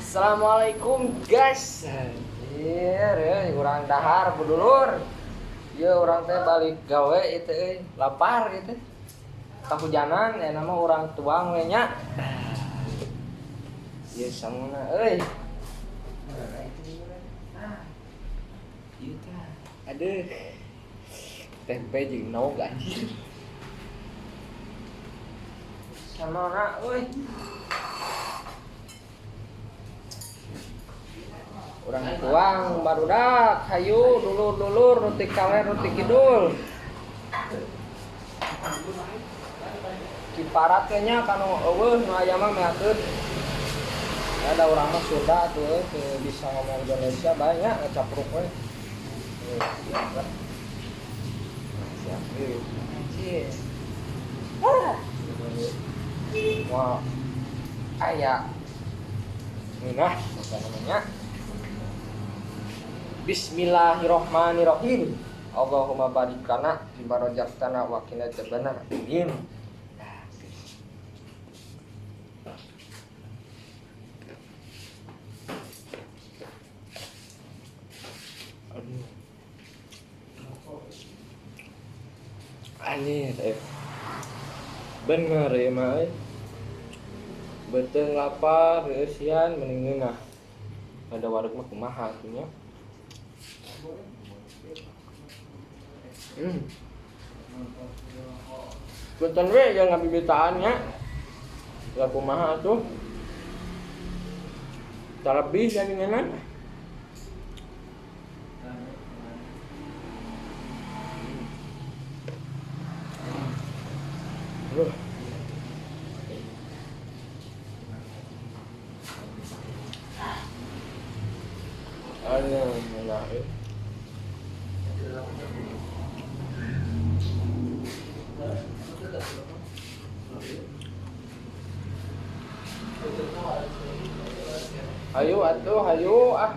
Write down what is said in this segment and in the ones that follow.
Assalamualaikum guys. Anjir, ya, urang dahar budulur. Ya urang teh balik gawe itu euy, lapar gitu. Kahujanan ya nama urang tuang we nya. Ieu sanguna euy. Mana itu? Ah. Ieu tah. Aduh. Tempe jeung naog anjir. Samona euy. Urang tuang barudak, hayu dulur-dulur nu ti kaler nu ti kidul. Ciparat teh nya kanu eueuh nu aya mah meakeun. Ada urang mah Sunda atuh euy, teu bisa ngomong Indonesia banyak ngacapruk we. Siap lah. Siap euy. Anjir. Ah. Wah. Aya. Ngeunah apa namanya? Bismillahirrohmanirrohim. Allahumma barik lana fima razaqtana wa qina adzabannar. Amin. Aduh. Anjir, bener ya mah euy. Beuteung lapar, heusian mending ngeunah. Ada wareg mah kumaha atuh nya. Punten we yang ngabibitaan nya. Lah kumaha atuh? Talebih jaminanna. Aduh. Aduh, ngeunah euy. Hayu atuh, hayu ah.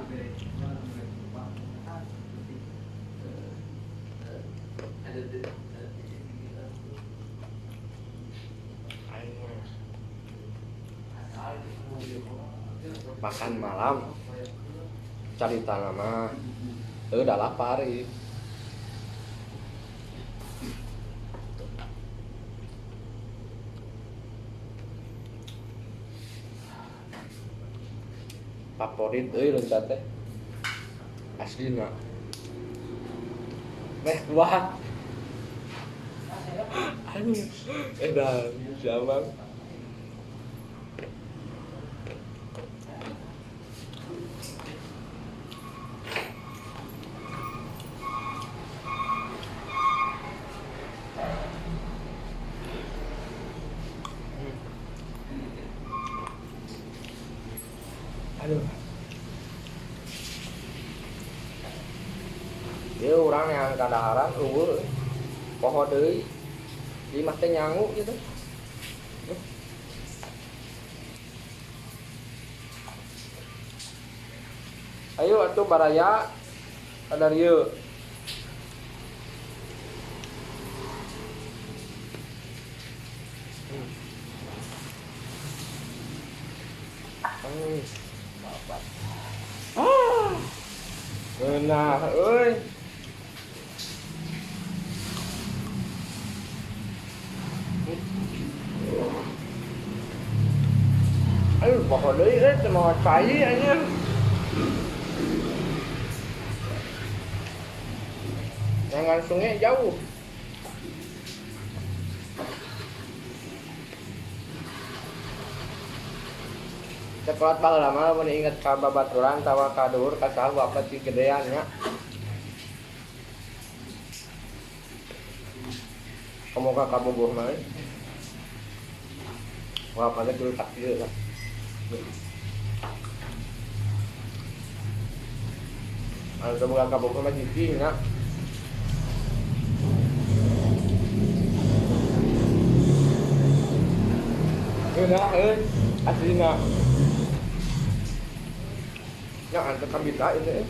Makan malam. Carita mah udah lapar ieu. Favorit euy leunca teh. Aslina. Meh kuat. Aduh, edan zaman. Aduh. Ieu urang yang kadaharan eueuh poho deui. Di mah teh nyangu gitu. Ayo atuh baraya kadar ieu. Ah. Ngeunah euy. Aduh, poho deui euy teu mawa cai anjir. Jangan sungai jauh. Coklat baheula mah mun inget ka babaturan tawa ka duhur ka saha bapak ti gedean nya. Komo ka kabogoh mah euy. Wah, pada kudu takdir lah. Anu teu boga kabogoh mah cicing nya. Ngeunah euy, aslina. Ya ante kabita ini.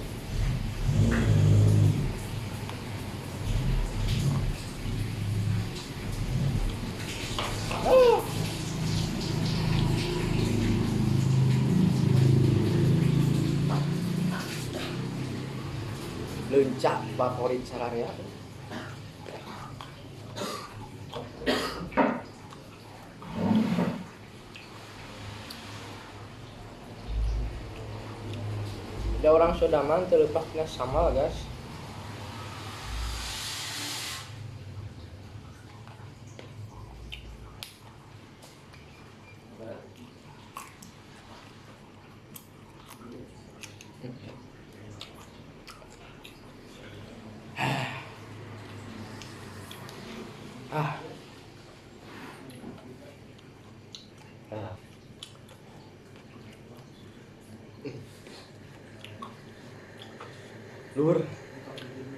Leunca favorit sararea. Ada orang Sunda mah teu leupas tina sambal, guys. Ah. Ah. Lur.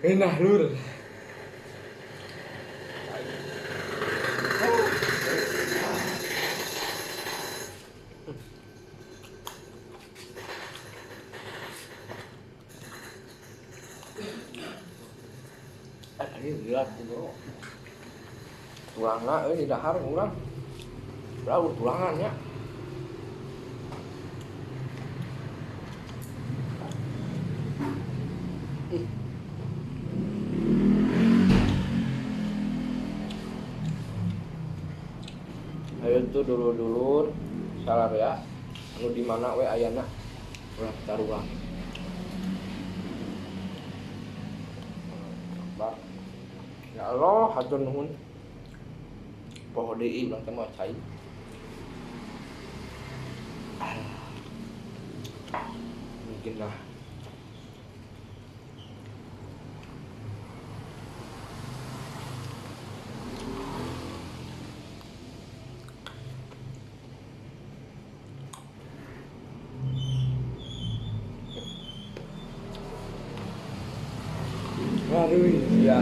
Enak lur. Ini berat bro. Tulangna euy di dahar urang. Bro, tulangan nya. Ayo tuh dulur-dulur sararea anu di mana we ayana ulah taruang. Ya Allah, hatur nuhun. Poho deui urang teh moal cai. Mungkin lah. Waduh, ya.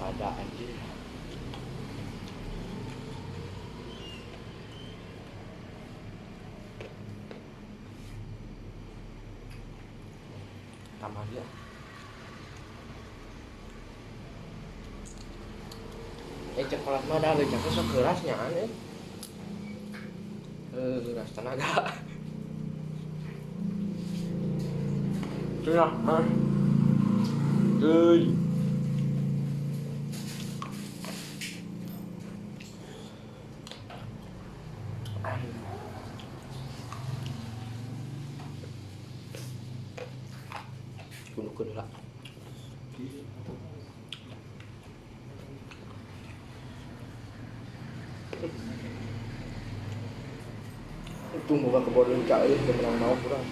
Ada anjir. Tambah dia. Coklat mah dah leucak sok keras nya aneh. Keras tenaga. Cenah mah. Euy. Kunukeun heula. Itu moga kebon leunca euy teu meunang maok urang.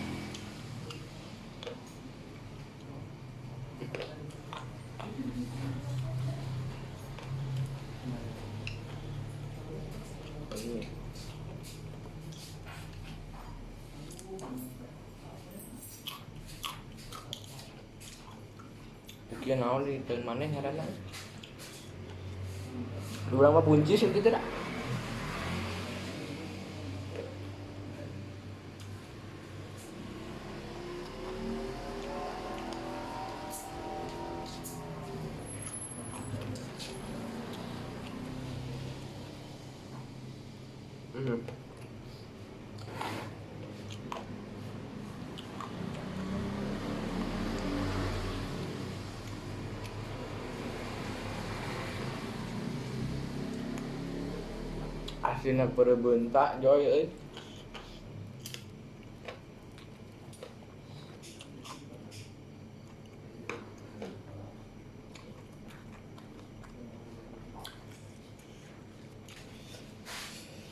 Ini. Kieu naon di teu maneh ngaranna? Urang mah buncis kitu da. Aslina perebentak joy euy.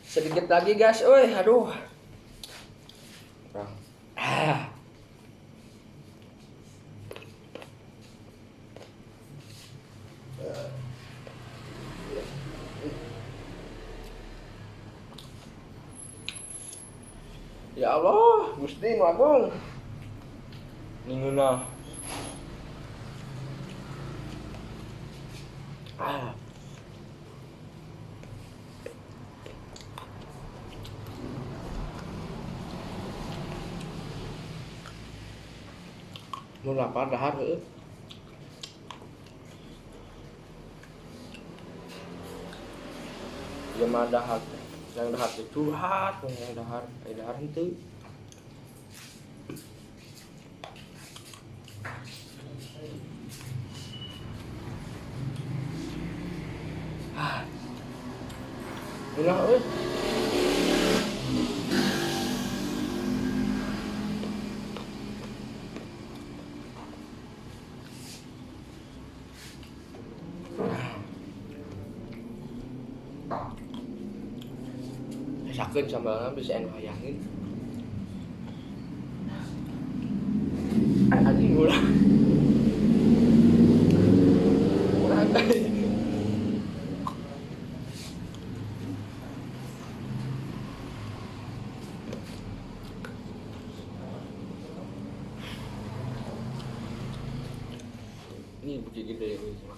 Sedikit lagi guys, euy, aduh. Ah. Ya Allah, Gusti nu agung. Ningeunah. Ah. Nu lapar dahar heueuh. Ieu mah dahar teh. Yang dahar teh curhat, yang dahar, aya dahar henteu. Ah. Ulah euy. Sakeun sambalna bisa anu hayangin. Anjing ulah. Urang teh. Ini bukit gede ini mah.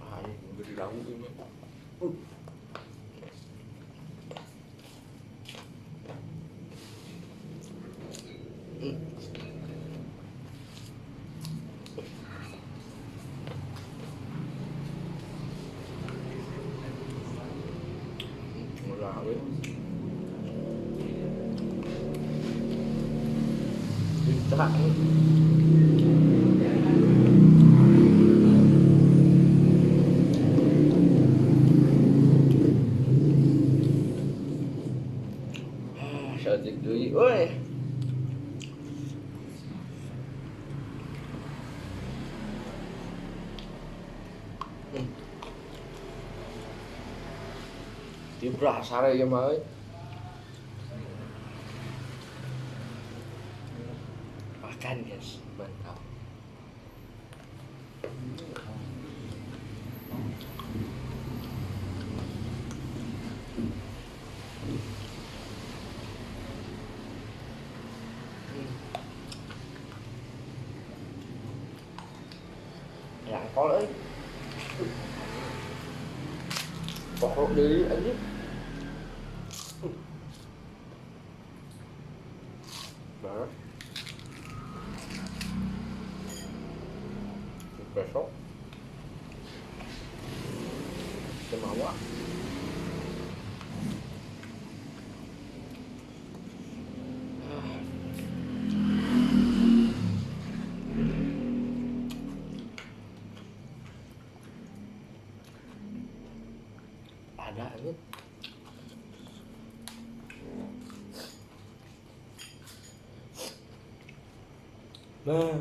Ah, ini gede daun ini. Murah we. Cerak nih. Ah, saeutik deui euy. Tibrah sare ieu mah euy. Makan guys, mantap. Yang kol euy. Pokok deui anjing. Banget. Besok semawa. Ada anjing. Nah,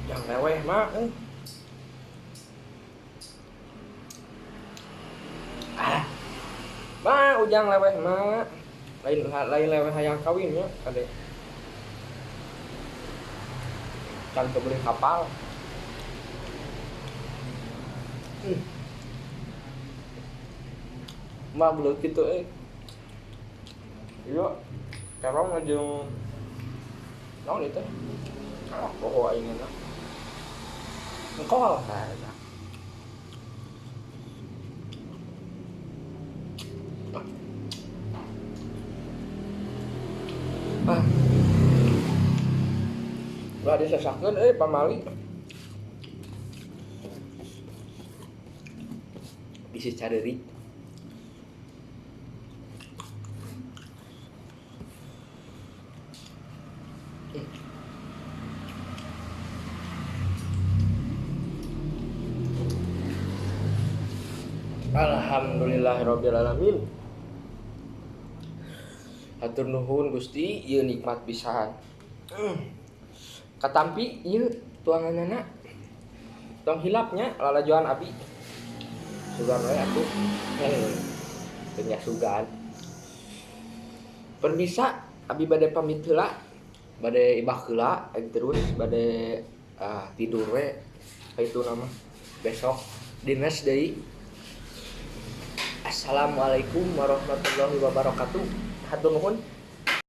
yang leweh mah Ah. Mah ujang leweh mah. Lain lain leweh hayang kawin nya kade. Can beli kapal. Mah belut kitu euy. Iya, terong jeung naon ieu teh? Ah, poho aing na. Engkol. Nah, eta. Ah. Ulah disesakeun euy pamali. Bisi cadeurik. Alhamdulillahirabbil alamin. Hatur nuhun Gusti, ieu nikmat pisan. Katampi ieu tuanganana. Tong hilapnya lalajoan abi. Sugan we atuh. Teu nya sugan. Permisa abi bade pamit heula, bade ibah heula terus bade tidur we kaitu nama. Besok dinas deui. Assalamualaikum warahmatullahi wabarakatuh. Hatur nuhun.